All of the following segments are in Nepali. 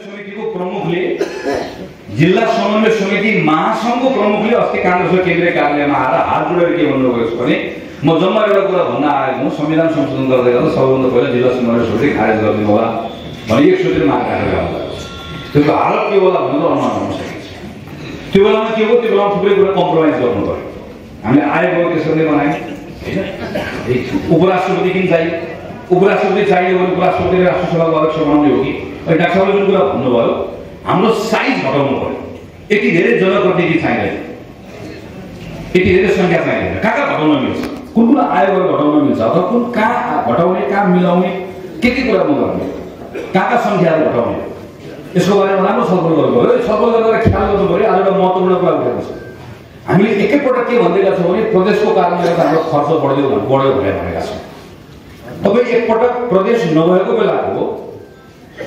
समितिको प्रमुखले जिल्ला समन्वय समिति महासंघको प्रमुखले अस्ति काङ्ग्रेसको केन्द्रीय कार्यालयमा आएर हात जोडेर के भन्नुभएको छ भने म जम्मा एउटा कुरा भन्न आएको हुँ, संविधान संशोधन गर्दै गर्दा सबैभन्दा पहिला जिल्ला समन्वय समिति खारेज गरिदिनु होला भने एकचोटि माग राखेर आउनुभएको छ। त्यसको हालत के होला भनेर अनुमान गर्न सकिन्छ। त्यो बेलामा के हो, त्यो बेलामा थुप्रै कुरा कम्प्रोमाइज गर्नु पर्यो। हामीले आयोगको त्यसरी बनायौँ हैन, उपराष्ट्रपति किन चाहियो, उपराष्ट्रपति चाहियो भने उपराष्ट्रपतिले राष्ट्रसभाको अध्यक्ष बनाउने हो कि डाक्टर साहबले जुन कुरा भन्नुभयो हाम्रो साइज घटाउनु पर्यो। यति धेरै जनप्रतिनिधि चाहिँदैन, यति धेरै संख्या चाहिँदैन। कहाँ घटाउन मिल्छ, कुन आयोगहरू घटाउन मिल्छ अथवा कुन कहाँ घटाउने, कहाँ मिलाउने, के कुरामा गर्ने, कहाँका संख्याहरू घटाउने, यसको बारेमा राम्रो छलफल गर्नु पर्यो। छलफल गरेर ख्याल गर्नु पर्यो। आज एउटा महत्त्वपूर्ण कुरा उठेको छ। हामीले एकैपल्ट के भन्दैका छौँ भने प्रदेशको कारणले गर्दा हाम्रो खर्च बढ्यो भनेका छौँ। तपाईँ एकपटक प्रदेश नभएको बेलाको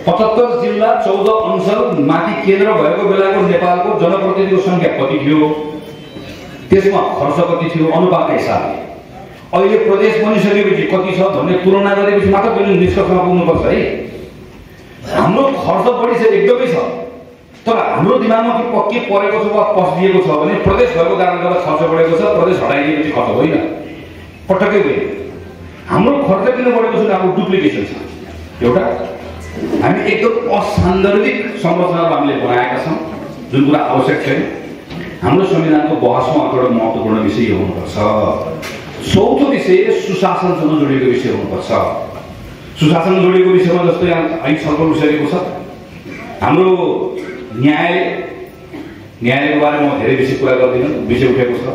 75 जिल्ला 14 अञ्चल माथि केन्द्र भएको बेलाको नेपालको जनप्रतिनिधिको संख्या कति थियो, त्यसमा खर्च कति थियो अनुपातका हिसाबले अहिले प्रदेश बनिसकेपछि कति छ भन्ने तुलना गरेपछि मात्र त्यो निष्कर्षमा पुग्नुपर्छ है। हाम्रो खर्च बढी छ एकदमै छ, तर हाम्रो दिमागमा के परेको छ वा पस्दिएको छ भने प्रदेश भएको कारणले गर्दा खर्च बढेको छ, प्रदेश हटाइदिएपछि खर्च होइन, पटक्कै होइन। हाम्रो खर्च किन बढेको छ? हाम्रो डुप्लिकेसन छ। एउटा हामी एकदम असान्दर्भिक संरचनाहरू हामीले बनाएका छौँ जुन कुरा आवश्यक छैन। हाम्रो संविधानको बहसमा एउटा महत्त्वपूर्ण विषय हुनुपर्छ। चौथो विषय सुशासनसँग जोडिएको विषय हुनुपर्छ। सुशासन जोडिएको विषयमा जस्तै अहिले छलफल उठिसकेको छ। हाम्रो न्यायालयको बारेमा धेरै बेसी कुरा गर्दिनँ, विषय उठेको छ।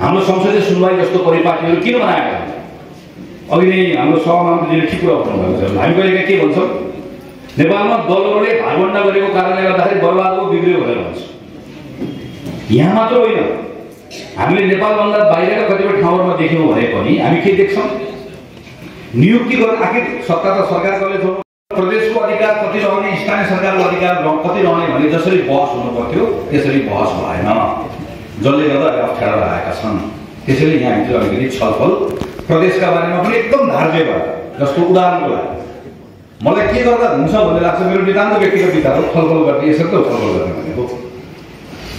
हाम्रो संसदीय सुनवाई जस्तो परिपाटीहरू किन बनाएका हुन्छ? अघि नै हाम्रो सभामन्त्रीले ठिक कुरा उठाउनु भएको छ। हामी कहिले के भन्छौँ, नेपालमा दलहरूले भागभण्डा गरेको कारणले गर्दाखेरि बर्बाद हो, बिग्रियो भनेर भन्छ। यहाँ मात्र होइन, हामीले नेपालभन्दा बाहिरका कतिपय ठाउँहरूमा देख्यौँ भने पनि हामी के देख्छौँ, नियुक्ति गर्न आखिर सत्ता त सरकारले छ, प्रदेशको अधिकार कति रहने, स्थानीय सरकारको अधिकार कति रहने भने जसरी बहस हुनु पर्थ्यो त्यसरी बहस भएन, जसले गर्दा अप्ठ्यारो आएका छन्। त्यसैले यहाँभित्र अलिकति छलफल प्रदेशका बारेमा पनि एकदम धार्य भयो। जस्तो उदाहरणको लागि मलाई के गर्दा हुन्छ भन्ने लाग्छ, मेरो नितान्त व्यक्तिगत विचार हो, छलफल गर्ने यसरी त छलफल गर्ने भनेको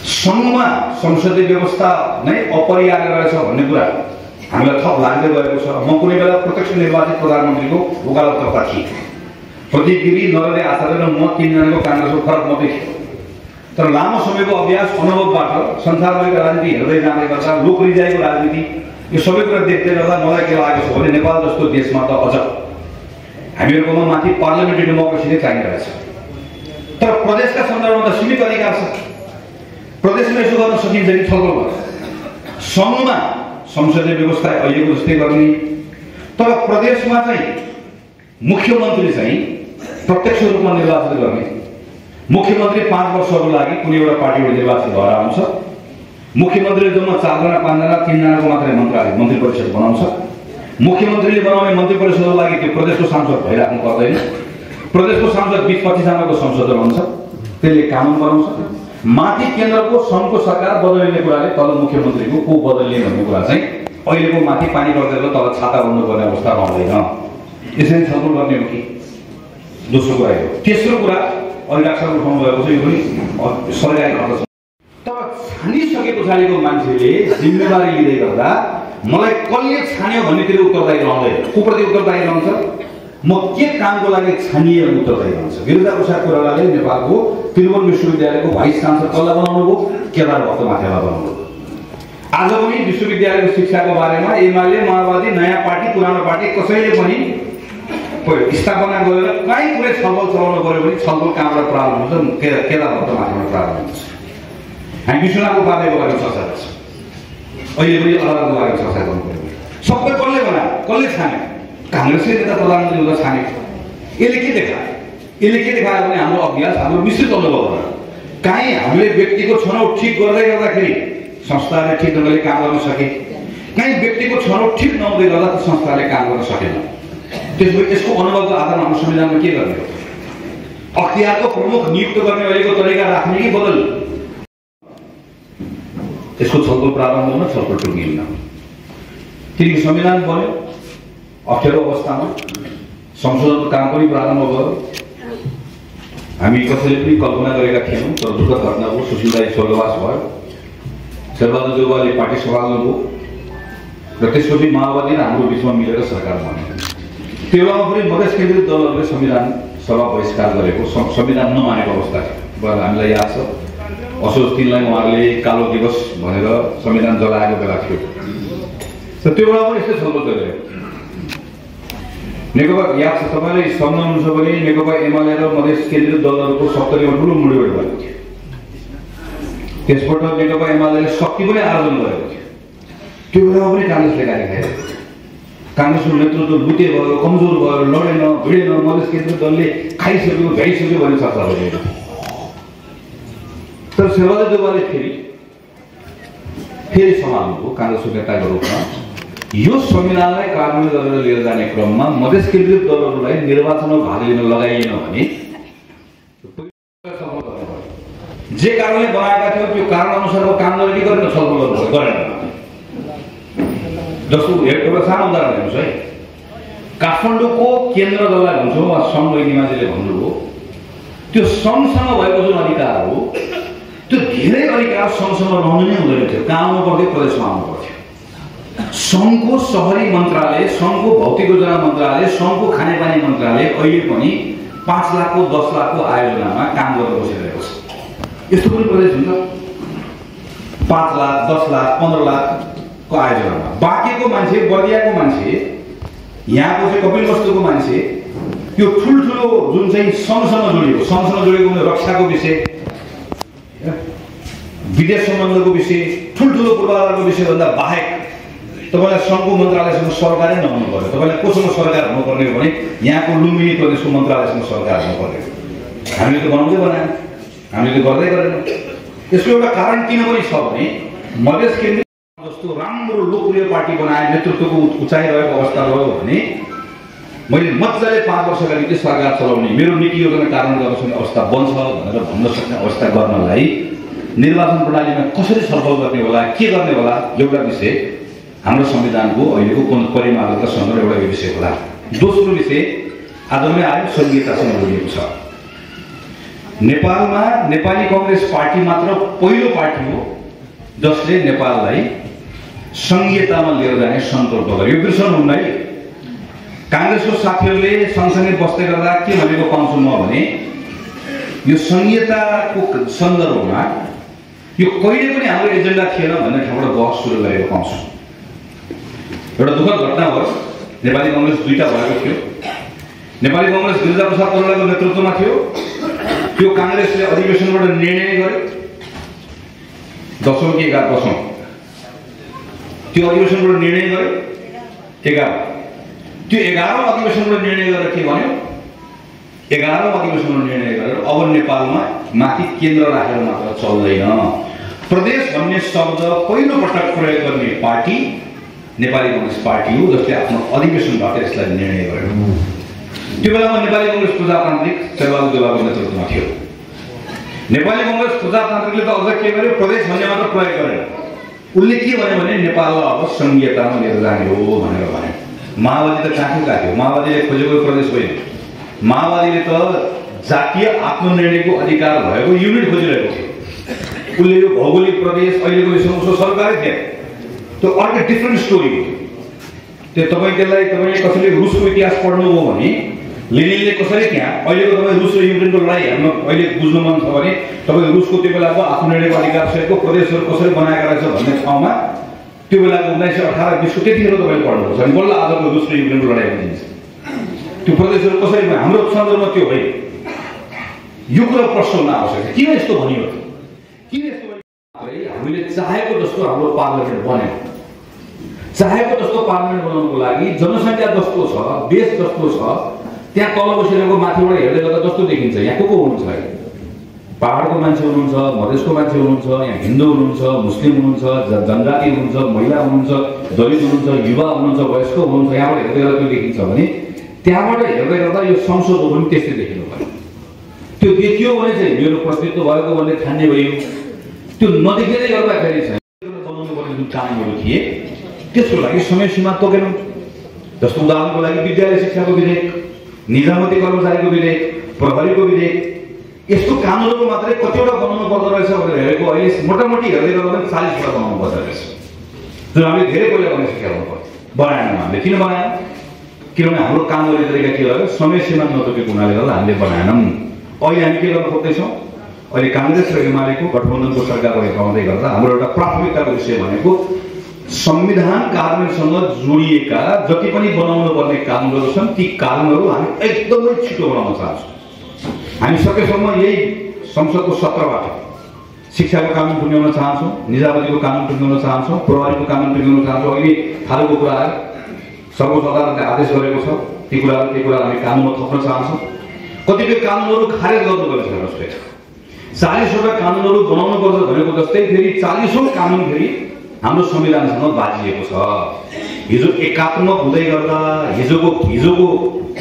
सङ्घमा संसदीय व्यवस्था नै अपरिहार्य रहेछ भन्ने कुरा हामीलाई थप लाग्दै गएको छ। म कुनै बेला प्रत्यक्ष निर्वाचित प्रधानमन्त्रीको वकालतकर्ता थिएँ। प्रदीप गिरी, नरहरि आचार्य र म तीनजनाको काङ्ग्रेसको फरक मात्रै थियो, तर लामो समयको अभ्यास अनुभवबाट संसारभरिको राजनीति हेर्दै जाँदै गर्दा लोकरिजाइको राजनीति यो सबै कुरा देख्दै गर्दा मलाई के लागेको छ भने नेपाल जस्तो देशमा त अझ हामीहरूकोमा माथि पार्लियामेन्ट्री डेमोक्रेसी नै चाहिरहेछ। तर प्रदेशका सन्दर्भमा त सीमित अधिकार छ। प्रदेशमा यसो गर्न सकिन्छ कि छलफल गर्छ। सङ्घमा संसदीय व्यवस्था अहिलेको जस्तै गर्ने, तर प्रदेशमा चाहिँ मुख्यमन्त्री चाहिँ प्रत्यक्ष रूपमा निर्वाचित गर्ने। मुख्यमन्त्री 5 वर्षको लागि कुनै एउटा पार्टीबाट निर्वाचित भएर आउँछ। मुख्यमन्त्रीले जम्मा 4 जना 5 जना 3 जनाको मात्रै मन्त्री परिषद बनाउँछ। मुख्यमन्त्रीले बनाउने मन्त्री परिषदको लागि त्यो प्रदेशको सांसद भइराख्नु पर्दैन। प्रदेशको सांसद 20-25 जनाको संसद हुन्छ, त्यसले कानुन बनाउँछ। माथि केन्द्रको सङ्घको सरकार बदलिने कुराले तल मुख्यमन्त्रीको को बदलिने भन्ने कुरा चाहिँ अहिलेको माथि पानी पर्दैन तल छाता बन्नुपर्ने अवस्था रहँदैन। यसरी छलफल गर्ने हो कि? दोस्रो कुरा हो। तेस्रो कुरा अहिले डाक्टर उठाउनु भएको छ, यो पनि सरकारी खर्च छ। तर छानिसके पछाडिको मान्छेले जिम्मेवारी लिँदै गर्दा मलाई कसले छान्यो भन्नेतिर उत्तरदायी रहँदैन। कोप्रति उत्तरदायी रहन्छ? म के कामको लागि छानिए भने उत्तरदायी रहन्छ। गिरिजा प्रसाद कोइरालाले नेपालको त्रिभुवन विश्वविद्यालयको भाइस चान्सलर कसलाई बनाउनु भयो? केदार भक्तमाथेलाई बनाउनु भयो। आज पनि विश्वविद्यालयको शिक्षाको बारेमा एमाले, माओवादी, नयाँ पार्टी, पुरानो पार्टी कसैले पनि स्थापना गरेर कहीँ कुनै छलफल चलाउनु पर्यो भने छलफल कहाँबाट प्रारम्भ हुन्छ? केदार भक्तमाथेबाट प्रारम्भ हुन्छ। हामी विश्वनाथको उपाध्यायको लागि चर्चा गर्छौँ, अहिले पनि अदालतको लागि चर्चा गर्नु पर्यो। सबै कसले बनायो, कसले छान्यो? काङ्ग्रेसले नेता प्रधानमन्त्री हुँदा छानेको। यसले के देखायो? यसले के देखायो भने हाम्रो अभ्यास, हाम्रो मिश्रित अनुभव हो। काहीँ हामीले व्यक्तिको छनौट ठिक गर्दै गर्दाखेरि संस्थाले ठिक ढङ्गले काम गर्न सके, काहीँ व्यक्तिको छनौट ठिक नहुँदै गर्दा त्यो संस्थाले काम गर्न सकेन। त्यसपछि यसको अनुभवको आधारमा हाम्रो संविधानमा के गर्ने हो? अख्तियारको प्रमुख नियुक्त गर्ने अहिलेको तरिका राख्ने कि बदल? यसको छलफल प्रारम्भ हुन, छलफल टुङ्गिन्न। किनकि संविधान बन्यो अप्ठ्यारो अवस्थामा, संशोधनको काम पनि प्रारम्भ भयो। हामी कसैले पनि कल्पना गरेका थियौँ, तर दुःखद घटना हो। सुशील राई स्वर्गवास भयो, शेरबहादुर देउवाले पार्टी सम्हाल्नुभयो र त्यसपछि माओवादी र हाम्रो बिचमा मिलेर सरकार बन्यो। त्यो बेलामा पनि मधेस केन्द्रित दलहरूले संविधान सभा बहिष्कार गरेको, संविधान नमानेको अवस्था थियो। हामीलाई याद छ, असोज 3 लाई उहाँहरूले कालो दिवस भनेर संविधान जलाएको बेला थियो। र त्यो बेला पनि यस्तै छलफल गरिरहेको। नेकपा याद छ तपाईँले सम्झनुहुन्छ भने नेकपा एमाले र मधेस केन्द्रित दलहरूको 70मा ठुलो मुडीबाट भएको थियो। त्यसबाट नेकपा एमाले शक्ति पनि आर्जन गरेको थियो। त्यो बेलामा पनि काङ्ग्रेसले गाली खाएको थियो। काङ्ग्रेसको नेतृत्व लुटे भयो, कमजोर भयो, लडेन भिडेन, मधेस केन्द्रित दलले खाइसक्यो भ्याइसक्यो भन्ने चर्चा भइरहेको थियो। तर शेरबहादुर देउवाले फेरि सम्हाल्नुभयो काङ्ग्रेसको नेताको रूपमा। यो संविधानलाई कार्यान्वयन गरेर लिएर जाने क्रममा मधेस केन्द्रित दलहरूलाई निर्वाचनमा भाग लिन लगाइएन भने जे कारणले बनाएका थियौँ त्यो कारण अनुसारको काम गर्ने कि गरेन, छलफल गरेन। जस्तो एउटा सानो उदाहरण हेर्नुहोस् है, काठमाडौँको केन्द्र जसलाई भन्छौँ वा सङ्घ निमाजीले भन्नुभयो, त्यो सङ्घसँग भएको जुन अधिकार हो त्यो धेरै अधिकार सङ्घसँग रहनु नै हुँदैन थियो। कहाँ आउनु पर्थ्यो? प्रदेशमा आउनु पर्थ्यो। सङ्घको सहरी मन्त्रालय, सङ्घको भौतिक योजना मन्त्रालय, सङ्घको खानेपानी मन्त्रालय अहिले पनि 5 लाखको 10 लाखको आयोजनामा काम गरेर बसिरहेको छ। यस्तो पनि प्रदेश हुन्छ 5 लाख 10 लाख 15 लाखको आयोजनामा। बाँकीको मान्छे, बर्दियाको मान्छे, यहाँको चाहिँ कपिलवस्तुको मान्छे, त्यो ठुल्ठुलो जुन चाहिँ सङ्घसँग जोडिएको रक्षाको विषय, विदेश सम्बन्धको विषय, ठुल्ठुलो पूर्वाधारको विषयभन्दा बाहेक तपाईँलाई सङ्घको मन्त्रालयसँग सरकारै नहुनु पर्यो। तपाईँलाई कोसँग सरकार हुनुपर्ने हो भने यहाँको लुम्बिनी प्रदेशको मन्त्रालयसँग सरकार हुनुपर्ने हो। हामीले त बनाउँदै बनायौँ, हामीले त गर्दै गरेनौँ। यसको एउटा कारण किन पनि छ भने मधेस केन्द्रित जस्तो राम्रो लोकप्रिय पार्टी बनाए, नेतृत्वको उचाइ रहेको अवस्था रह्यो भने मैले मजाले 5 वर्षका निम्ति सरकार चलाउने, मेरो नीति योजना कार्यान्वयन गर्न सक्ने अवस्था बन्छ भनेर भन्न सक्ने अवस्था गर्नलाई निर्वाचन प्रणालीमा कसरी छलफल गर्ने होला, के गर्ने होला, एउटा विषय हाम्रो संविधानको अहिलेको परिमार्जनसँग एउटा विषय होला। दोस्रो विषय आजमै आयो, संघीयतासँग जोडिएको छ। नेपालमा नेपाली कांग्रेस पार्टी मात्र पहिलो पार्टी हो जसले नेपाललाई संघीयतामा लिएर जाने सङ्कल्प गर्यो। यो बिर्सनुहुन्न है। कांग्रेसको साथीहरूले सँगसँगै बस्दै गर्दा के भनेको पाउँछु म भने यो संघीयताको सन्दर्भमा यो कहिले पनि हाम्रो एजेन्डा थिएन भन्ने ठाउँबाट बहस सुरु गरेको पाउँछु। एउटा दुःखद घटना भयो, नेपाली कांग्रेस 2टा भएको थियो। नेपाली कांग्रेस गिरिजाप्रसाद कोइरालाको नेतृत्वमा थियो। त्यो कांग्रेसले अधिवेशनबाट निर्णय गर्यो 10औं कि 11औं त्यो अधिवेशनबाट निर्णय गर्यो 11। त्यो 11औं अधिवेशनबाट निर्णय गरेर के भन्यो? 11औं अधिवेशनमा निर्णय गरेर अब नेपालमा माथि केन्द्र राखेर मात्र चल्दैन, प्रदेश भन्ने शब्द पहिलो पटक प्रयोग गर्ने पार्टी नेपाली कांग्रेस पार्टी हो जसले आफ्नो अधिवेशनबाट यसलाई निर्णय गर्यो। त्यो बेलामा नेपाली कांग्रेस प्रजातान्त्रिक शेरबहादुर देउवाको नेतृत्वमा थियो। नेपाली कांग्रेस प्रजातान्त्रिकले त अझ के गर्यो? प्रदेश भन्ने मात्र प्रयोग गरेन। उसले के भन्यो भने नेपाललाई अब संघीयतामा लिएर जाने हो भनेर भन्यो। माओवादी त काठो काट्यो। माओवादीले खोजेको प्रदेश होइन, माओवादीले त जातीय आत्मनिर्णयको अधिकार भएको युनिट खोजिरहेको थियो। उसले यो भौगोलिक प्रदेश अहिलेको विषयमा उसको सरकारै थिएन। त्यो अर्को डिफ्रेन्ट स्टोरी हो। त्यो तपाईले कसैले रुसको इतिहास पढ्नुभयो भने लेनिनले कसरी त्यहाँ अहिलेको तपाईँ रुस र युक्रेनको लडाइँ हेर्न अहिले बुझ्नु मन छ भने तपाईँ रुसको त्यो बेलाको आत्मनिर्णयको अधिकार सहितको प्रदेशहरू कसरी बनाएका रहेछ भन्ने ठाउँमा त्यो बेलाको 1918-20 त्यतिखेर तपाईँले पढ्नुपर्छ अनि बल्ल आजको रुस र युक्रेनको लडाइँ बुझिन्छ। त्यो प्रदेशहरू कसरी बने हाम्रो सन्दर्भमा त्यो होइन। यो कुरा प्रश्न हुन आवश्यक छ। किन यस्तो भनियो? किन यस्तो हामीले चाहेको जस्तो हाम्रो पार्लियामेन्ट बन्यो। चाहेको जस्तो पार्लियामेन्ट बनाउनको लागि जनसङ्ख्या जस्तो छ, देश जस्तो छ, त्यहाँ तल बसिरहेको माथिबाट हेर्दै गर्दा जस्तो देखिन्छ। यहाँ को हुनुहुन्छ? पहाडको मान्छे हुनुहुन्छ, मधेसको मान्छे हुनुहुन्छ, यहाँ हिन्दू हुनुहुन्छ, मुस्लिम हुनुहुन्छ, जनजाति हुनुहुन्छ, महिला हुनुहुन्छ, दलित हुनुहुन्छ, युवा हुनुहुन्छ, वयस्क हुनुहुन्छ। यहाँबाट हेर्दै गर्दा त्यो देखिन्छ भने त्यहाँबाट हेर्दै गर्दा यो संसदको पनि त्यस्तै देखिनु पर्यो। त्यो देखियो भने चाहिँ मेरो प्रतिनिधित्व भएको भन्ने ठान्ने भयो। त्यो नदेखेरै गर्दाखेरि चाहिँ बनाउनु पर्ने जुन कामहरू थिए त्यसको लागि समय सीमा तोकेनौँ। जस्तो उदाहरणको लागि विद्यालय शिक्षाको विधेयक, निजामती कर्मचारीको विधेयक, प्रहरीको विधेयक, यस्तो कानुनहरु मात्रै कतिवटा बनाउनु पर्दो रहेछ भनेर हेरेको अहिले मोटामोटी हेर्दै गर्दा 40 वटा बनाउनु पर्दो रहेछ। जुन हामीले धेरै पहिला बनाइसकेका हुनुपर्छ। बनाएनौँ हामीले। किन बनाएनौँ? किनभने हाम्रो काम गर्ने तरिका के हो? समय सीमा नतोकेको हुनाले गर्दा हामीले बनाएनौँ। अहिले हामी के गर्न खोज्दैछौँ? अहिले कांग्रेस र एमालेको गठबन्धनको सरकार रहँदै गर्दा हाम्रो एउटा प्राथमिकताको विषय भनेको संविधान कार्यान्वयनसँग जोडिएका जति पनि बनाउनु पर्ने कानुनहरू छन् ती कानुनहरू हामी एकदमै छिटो बनाउन चाहन्छौँ। हामी सकेसम्म यही संसदको सत्रबाट शिक्षाको कानुन टुङ्ग्याउन चाहन्छौँ, निजामतीको कानुन टुङ्ग्याउन चाहन्छौँ, प्रहरीको कानुन टुङ्ग्याउन चाहन्छौँ। अहिले थालेको कुराहरू सर्वोच्च अदालतले आदेश गरेको छ, ती कुराहरू हामी कानुनमा थप्न चाहन्छौँ। कतिपय कानुनहरू खारेज गर्नुपर्छ जस्तै 40 वटा कानुनहरू बनाउनु पर्छ भनेको जस्तै फेरि 40औं कानुन फेरि हाम्रो संविधानसँग बाजिएको छ। हिजो एकात्मक हुँदै गर्दा हिजोको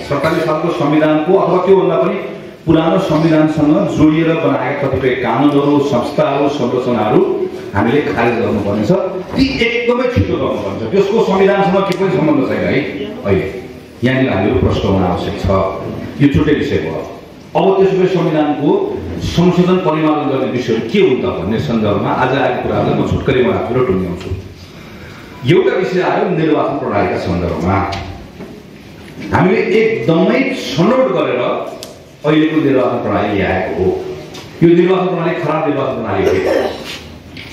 47 सालको संविधानको अथवा त्योभन्दा पनि पुरानो संविधानसँग जोडिएर बनाएका कतिपय कानुनहरू, संस्थाहरू, संरचनाहरू हामीले खारेज गर्नुपर्नेछ। ती एकदमै छिटो गर्नुपर्छ। त्यसको संविधानसँग के पनि सम्बन्ध छैन है। अहिले यहाँनिर हामीहरू प्रश्न हुन आवश्यक छ। यो छुट्टै विषय भयो। अब त्यसको संविधानको संशोधन परिमार्जन गर्ने विषयहरू के हुन् त भन्ने सन्दर्भमा आज आएको कुराहरूलाई म छुटकरी राखेर टुङ्ग्याउँछु। एउटा विषय आयो निर्वाचन प्रणालीका सन्दर्भमा। हामीले एकदमै छनौट गरेर अहिलेको निर्वाचन प्रणाली ल्याएको हो। यो निर्वाचन प्रणाली खराब निर्वाचन प्रणाली हो।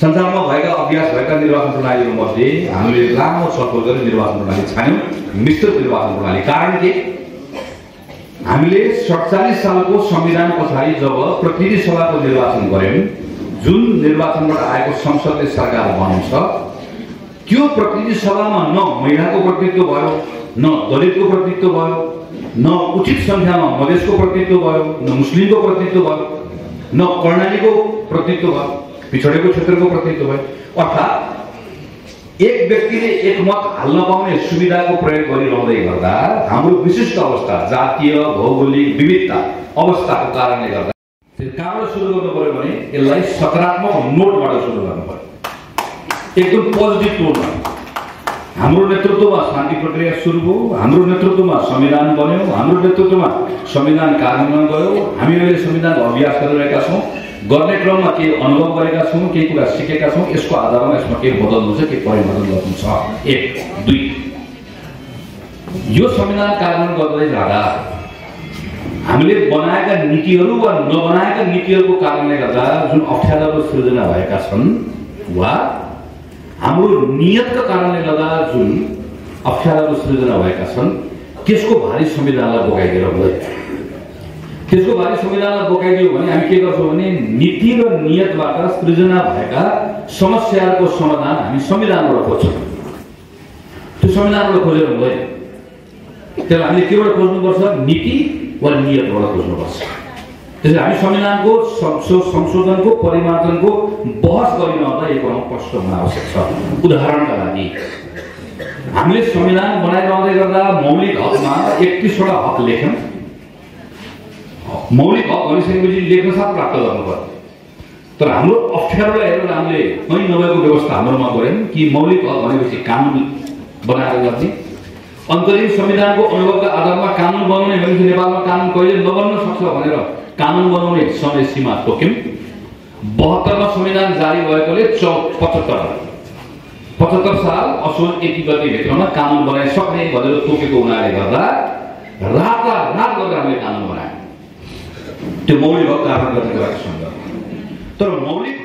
संसारमा भएका अभ्यास भएका निर्वाचन प्रणालीहरूमध्ये हामीले लामो छलफल गरेर निर्वाचन प्रणाली छान्यौँ, मिश्रित निर्वाचन प्रणाली। कारण के? हामीले 47 सालको संविधान पछाडि जब प्रतिनिधि सभाको निर्वाचन गर्यौं, जुन निर्वाचनबाट आएको संसदले सरकार बनाउँछ, त्यो प्रतिनिधि सभामा न महिलाको प्रतिनिधित्व भयो, न दलितको प्रतिनिधित्व भयो, न उचित संख्यामा मधेसको प्रतिनिधित्व भयो, न मुस्लिमको प्रतिनिधित्व भयो, न कर्णालीको प्रतिनिधित्व भयो, पिछडेको क्षेत्रको प्रतिनिधित्व भयो। अर्थात् एक व्यक्तिले एक मत हाल्न पाउने सुविधाको प्रयोग गरिरहँदै गर्दा हाम्रो विशिष्ट अवस्था, जातीय भौगोलिक विविधता अवस्थाको कारणले गर्दा कहाँबाट सुरु गर्नु पर्यो भने यसलाई सकारात्मक नोटबाट सुरु गर्नु पर्यो, एकदम पोजिटिभ नोटमा। हाम्रो नेतृत्वमा शान्ति प्रक्रिया सुरु भयो, हाम्रो नेतृत्वमा संविधान बन्यो, हाम्रो नेतृत्वमा संविधान कार्यान्वयन गयो। हामी अहिले संविधानको अभ्यास गरिरहेका छौँ, गर्ने क्रममा के अनुभव गरेका छौँ, केही कुरा सिकेका छौँ। यसको आधारमा यसमा के बदल्नु छ, के परिवर्तन गर्नु छ। 1 2 यो संविधान कार्यान्वयन गर्दै जाँदा हामीले बनाएका नीतिहरू वा नबनाएका नीतिहरूको कारणले गर्दा जुन अप्ठ्याराहरू सृजना भएका छन् वा हाम्रो नियतका कारणले गर्दा जुन अप्ठ्याराहरू सृजना भएका छन् त्यसको भारी संविधानलाई बोकाइदिएर हुँदैन। त्यसको भारी संविधानलाई बोकाइदियो भने हामी के गर्छौँ भने नीति र नियतबाट सृजना भएका समस्याहरूको समाधान हामी संविधानबाट खोज्छौँ। त्यो संविधानबाट खोजेर हुँदैन। त्यसलाई हामीले केबाट खोज्नुपर्छ? नीति वा नियतबाट खोज्नुपर्छ। त्यसैले हामी संविधानको संशोधनको परिमार्जनको बहस गरिरहँदा यो कुरा प्रश्न हुन आवश्यक छ। उदाहरणका लागि हामीले संविधान बनाइरहँदै गर्दा मौलिक हकमा 31 वटा हक लेख्यौँ। मौलिक हक भनिसकेपछि लेख्न साथ प्राप्त गर्नु पर्यो। तर हाम्रो अप्ठ्यारोलाई हेरेर हामीले कहीँ नभएको व्यवस्था हाम्रोमा गऱ्यौँ कि मौलिक हक भनेपछि कानुन बनाएर गर्ने, अन्तरिम संविधानको अनुभवका आधारमा कानुन बनाउने भनेपछि नेपालमा कानुन कहिले नबन्न सक्छ भनेर कानुन बनाउने समय सीमा तोक्यौँ। 72 मा संविधान जारी भएकोले 75 साल असोज 1 गते भित्रमा कानुन बनाइसक्ने भनेर तोकेको हुनाले गर्दा रातारात गरेर हामीले कानुन बनायौँ। त्यो मौलिक हक कार्यान्वयन गर्ने कुराको सन्दर्भमा। तर मौलिक